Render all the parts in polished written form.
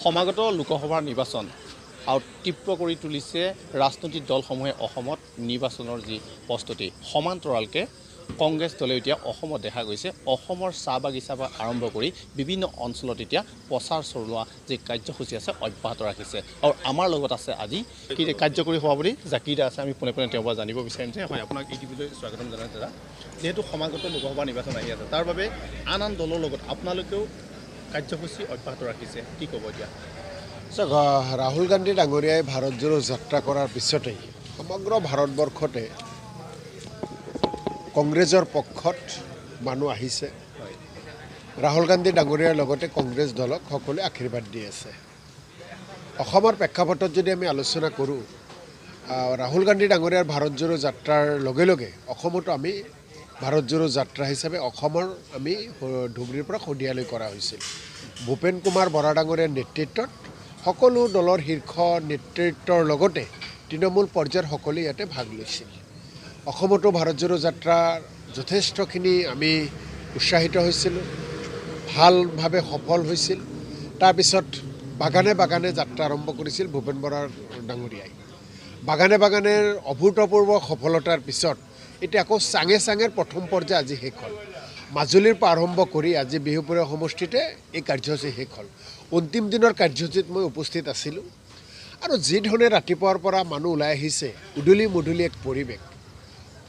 সমাগত লোকসভাৰ নিৰ্বাচন আৰু তীব্ৰ কৰি তুলিছে ৰাজনৈতিক দলসমূহে অসমত নিৰ্বাচনৰ যি প্ৰস্তুতি। সমান্তৰালকৈ কংগ্ৰেছ দলে এতিয়া অসমত দেখা গৈছে অসমৰ চাহ বাগিচাৰ পৰা আৰম্ভ কৰি বিভিন্ন অঞ্চলত এতিয়া প্ৰচাৰ চলোৱা যি কাৰ্যসূচী আছে অব্যাহত ৰাখিছে। আৰু আমাৰ লগত আছে আজি কি কাৰ্যকৰী সভাপতি জাকিৰ দা আছে। আমি পোনে পোনে তেওঁৰ পৰা জানিব বিচাৰিম যে হয়, আপোনাক এই টিভিলৈ স্বাগতম জনাইছোঁ দাদা। যিহেতু সমাগত লোকসভা নিৰ্বাচন আহি আছে, তাৰ বাবে আন আন দলৰ লগত আপোনালোকেও কাৰ্যসূচী অব্যাহত ৰাখিছে, কি ক'ব এতিয়া? চাওক, ৰাহুল গান্ধী ডাঙৰীয়াই ভাৰত জোড়ো যাত্ৰা কৰাৰ পিছতেই সমগ্ৰ ভাৰতবৰ্ষতে কংগ্ৰেছৰ পক্ষত মানুহ আহিছে। ৰাহুল গান্ধী ডাঙৰীয়াৰ লগতে কংগ্ৰেছ দলক সকলোৱে আশীৰ্বাদ দি আছে। অসমৰ প্ৰেক্ষাপটত যদি আমি আলোচনা কৰোঁ, ৰাহুল গান্ধী ডাঙৰীয়াৰ ভাৰত জোড়ো যাত্ৰাৰ লগে লগে অসমতো আমি ভাৰত জোড়ো যাত্ৰা হিচাপে অসমৰ আমি ধুবুৰীৰ পৰা শদিয়ালৈ কৰা হৈছিল। ভূপেন কুমাৰ বৰা ডাঙৰীয়াৰ নেতৃত্বত সকলো দলৰ শীৰ্ষ নেতৃত্বৰ লগতে তৃণমূল পৰ্যায়ৰ সকলোৱে ইয়াতে ভাগ লৈছিল। অসমতো ভাৰত জোড়ো যাত্ৰা যথেষ্টখিনি আমি উৎসাহিত হৈছিলোঁ, ভালভাৱে সফল হৈছিল। তাৰপিছত বাগানে বাগানে যাত্ৰা আৰম্ভ কৰিছিল ভূপেন বৰা ডাঙৰীয়াই। বাগানে বাগানেৰ অভূতপূৰ্ব সফলতাৰ পিছত এতিয়া আকৌ চাঙে চাঙেৰ প্ৰথম পৰ্যায় আজি শেষ হ'ল। মাজুলীৰ পৰা আৰম্ভ কৰি আজি বিহুপুৰীয়া সমষ্টিতে এই কাৰ্যসূচী শেষ হ'ল। অন্তিম দিনৰ কাৰ্যসূচীত মই উপস্থিত আছিলোঁ আৰু যি ধৰণে ৰাতিপুৱাৰ পৰা মানুহ ওলাই আহিছে, উদুলি মুদুলি এক পৰিৱেশ।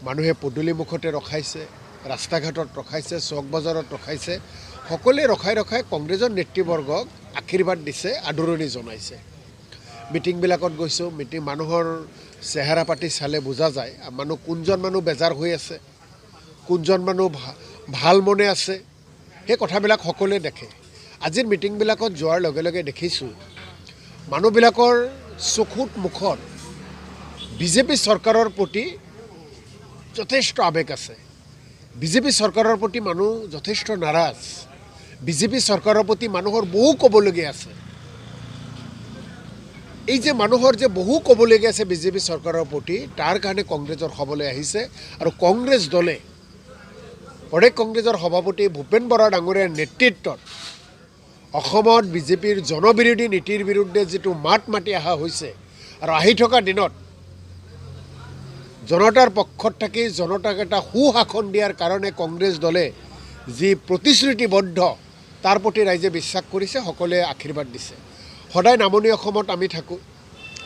মানুহে পদূলি মুখতে ৰখাইছে, ৰাস্তা ঘাটত ৰখাইছে, চক বজাৰত ৰখাইছে, সকলোৱে ৰখাই ৰখাই কংগ্ৰেছৰ নেতৃবৰ্গক আশীৰ্বাদ দিছে, আদৰণি জনাইছে। মিটিংবিলাকত গৈছোঁ, মিটিং মানুহৰ চেহেৰা পাতি চালে বুজা যায় মানুহ কোনজন মানুহ বেজাৰ হৈ আছে, কোনজন মানুহ ভাল মনে আছে, সেই কথাবিলাক সকলোৱে দেখে। আজিৰ মিটিংবিলাকত যোৱাৰ লগে লগে দেখিছোঁ মানুহবিলাকৰ চকুত মুখত বিজেপি চৰকাৰৰ প্ৰতি যথেষ্ট আৱেগ আছে। বিজেপি চৰকাৰৰ প্ৰতি মানুহ যথেষ্ট নাৰাজ। বিজেপি চৰকাৰৰ প্ৰতি মানুহৰ বহু ক'বলগীয়া আছে। এই যে মানুহৰ যে বহু ক'বলগীয়া আছে বিজেপি চৰকাৰৰ প্ৰতি, তাৰ কাৰণে কংগ্ৰেছৰ সভালৈ আহিছে। আৰু কংগ্ৰেছ দলে প্ৰদেশ কংগ্ৰেছৰ সভাপতি ভূপেন বৰা ডাঙৰীয়াৰ নেতৃত্বত অসমত বিজেপিৰ জনবিৰোধী নীতিৰ বিৰুদ্ধে যিটো মাত মাতি অহা হৈছে আৰু আহি থকা দিনত জনতাৰ পক্ষত থাকি জনতাক এটা সুশাসন দিয়াৰ কাৰণে কংগ্ৰেছ দলে যি প্ৰতিশ্ৰুতিবদ্ধ তাৰ প্ৰতি ৰাইজে বিশ্বাস কৰিছে, সকলোৱে আশীৰ্বাদ দিছে। সদায় নামনি অসমত আমি থাকোঁ,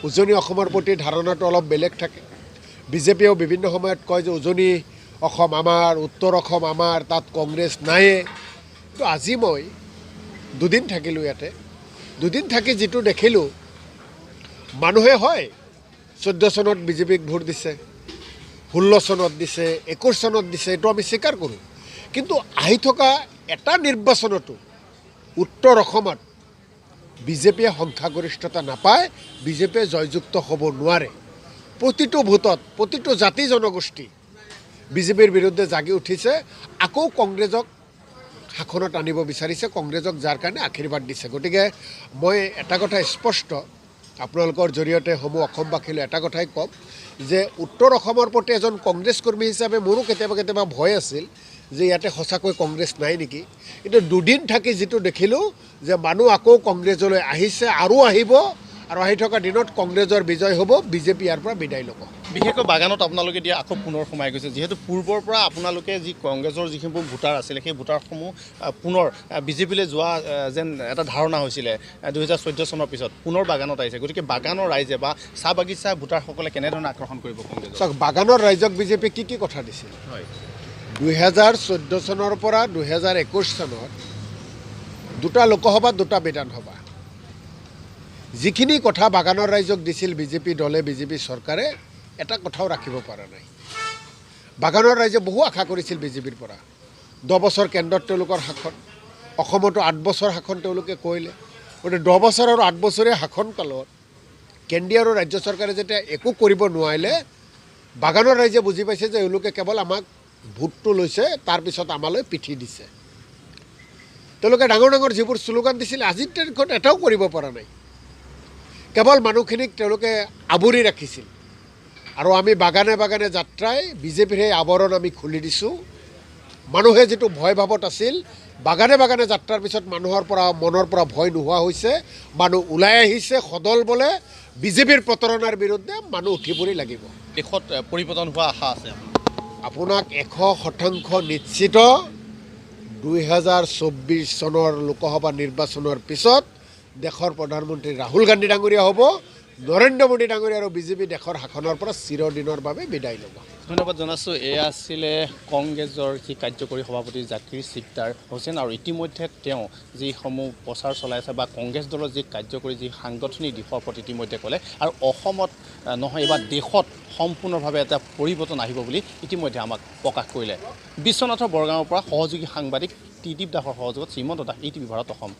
উজনি অসমৰ প্ৰতি ধাৰণাটো অলপ বেলেগ থাকে। বিজেপিয়েও বিভিন্ন সময়ত কয় যে উজনি অসম আমাৰ, উত্তৰ অসম আমাৰ, তাত কংগ্ৰেছ নায়ে। কিন্তু আজি মই দুদিন থাকিলোঁ ইয়াতে, দুদিন থাকি যিটো দেখিলোঁ, মানুহে হয় 14 চনত বিজেপিক ভোট দিছে, 16 চনত দিছে, 21 চনত দিছে, এইটো আমি স্বীকাৰ কৰোঁ। কিন্তু আহি থকা এটা নিৰ্বাচনতো উত্তৰ অসমত বিজেপিয়ে সংখ্যাগৰিষ্ঠতা নাপায়, বিজেপিয়ে জয়যুক্ত হ'ব নোৱাৰে। প্ৰতিটো ভোটত প্ৰতিটো জাতি জনগোষ্ঠী বিজেপিৰ বিৰুদ্ধে জাগি উঠিছে, আকৌ কংগ্ৰেছক শাসনত আনিব বিচাৰিছে, কংগ্ৰেছক যাৰ কাৰণে আশীৰ্বাদ দিছে। গতিকে মই এটা কথা স্পষ্ট আপোনালোকৰ জৰিয়তে সমূহ অসমবাসীলৈ এটা কথাই ক'ম যে উত্তৰ অসমৰ প্ৰতি এজন কংগ্ৰেছ কৰ্মী হিচাপে মোৰো কেতিয়াবা কেতিয়াবা ভয় আছিল যে ইয়াতে সঁচাকৈ কংগ্ৰেছ নাই নেকি। কিন্তু দুদিন থাকি যিটো দেখিলোঁ যে মানুহ আকৌ কংগ্ৰেছলৈ আহিছে আৰু আহিব, আৰু আহি থকা দিনত কংগ্ৰেছৰ বিজয় হ'ব, বিজেপি ইয়াৰ পৰা বিদায় ল'ব। বিশেষকৈ বাগানত আপোনালোকে এতিয়া আকৌ পুনৰ সোমাই গৈছে, যিহেতু পূৰ্বৰ পৰা আপোনালোকে যি কংগ্ৰেছৰ যিসমূহ ভোটাৰ আছিলে সেই ভোটাৰসমূহ পুনৰ বিজেপিলৈ যোৱা যেন এটা ধাৰণা হৈছিলে 2014 চনৰ পিছত পুনৰ বাগানত আহিছে। গতিকে বাগানৰ ৰাইজে বা চাহ বাগিচা ভোটাৰসকলে কেনেধৰণে আকৰ্ষণ কৰিব কংগ্ৰেছক? চাওক, বাগানৰ ৰাইজক বিজেপিয়ে কি কি কথা দিছিল? 2014 চনৰ পৰা 2021 চনত দুটা লোকসভা, দুটা বিধানসভা, যিখিনি কথা বাগানৰ ৰাইজক দিছিল বিজেপি দলে, বিজেপি চৰকাৰে, এটা কথাও ৰাখিব পৰা নাই। বাগানৰ ৰাইজে বহু আশা কৰিছিল বিজেপিৰ পৰা। 10 বছৰ কেন্দ্ৰত তেওঁলোকৰ শাসন, অসমতো 8 বছৰ শাসন তেওঁলোকে কৰিলে। গতিকে 10 বছৰ আৰু 8 বছৰীয়া শাসনকালত কেন্দ্ৰীয় আৰু ৰাজ্য চৰকাৰে যেতিয়া একো কৰিব নোৱাৰিলে, বাগানৰ ৰাইজে বুজি পাইছে যে এওঁলোকে কেৱল আমাক ভোটটো লৈছে, তাৰপিছত আমালৈ পিঠি দিছে। তেওঁলোকে ডাঙৰ ডাঙৰ যিবোৰ শ্লোগান দিছিল আজিৰ তাৰিখত এটাও কৰিব পৰা নাই। কেৱল মানুহখিনিক তেওঁলোকে আৱৰি ৰাখিছিল। আৰু আমি বাগানে বাগানে যাত্ৰাই বিজেপিৰ সেই আৱৰণ আমি খুলি দিছোঁ। মানুহে যিটো ভয় ভাৱত আছিল, বাগানে বাগানে যাত্ৰাৰ পিছত মানুহৰ পৰা মনৰ পৰা ভয় নোহোৱা হৈছে, মানুহ ওলাই আহিছে সদল বলে। বিজেপিৰ প্ৰতাৰণাৰ বিৰুদ্ধে মানুহ উঠি পৰি লাগিব। দেশত পৰিৱৰ্তন হোৱা আশা আছে আপোনাক 100% নিশ্চিত। 2024 চনৰ লোকসভা নিৰ্বাচনৰ পিছত দেশৰ প্ৰধানমন্ত্ৰী ৰাহুল গান্ধী ডাঙৰীয়া হ'ব, নৰেন্দ্ৰ মোদী ডাঙৰীয়া আৰু বিজেপি দেশৰ শাসনৰ পৰা চিৰদিনৰ বাবে বিদায় ল'ব। ধন্যবাদ জনাইছোঁ। এয়া আছিলে কংগ্ৰেছৰ যি কাৰ্যকৰী সভাপতি জাকিৰ চিকদাৰ হুছেইন, আৰু ইতিমধ্যে তেওঁ যিসমূহ প্ৰচাৰ চলাই আছে বা কংগ্ৰেছ দলৰ যি কাৰ্যকৰী যি সাংগঠনিক দিশৰ প্ৰতি ইতিমধ্যে ক'লে, আৰু অসমত নহয় এইবাৰ দেশত সম্পূৰ্ণভাৱে এটা পৰিৱৰ্তন আহিব বুলি ইতিমধ্যে আমাক প্ৰকাশ কৰিলে। বিশ্বনাথৰ বৰগাঁৱৰ পৰা সহযোগী সাংবাদিক ত্ৰিদীপ দাসৰ সহযোগত Srimanta Das, ETV Bharat, Assam.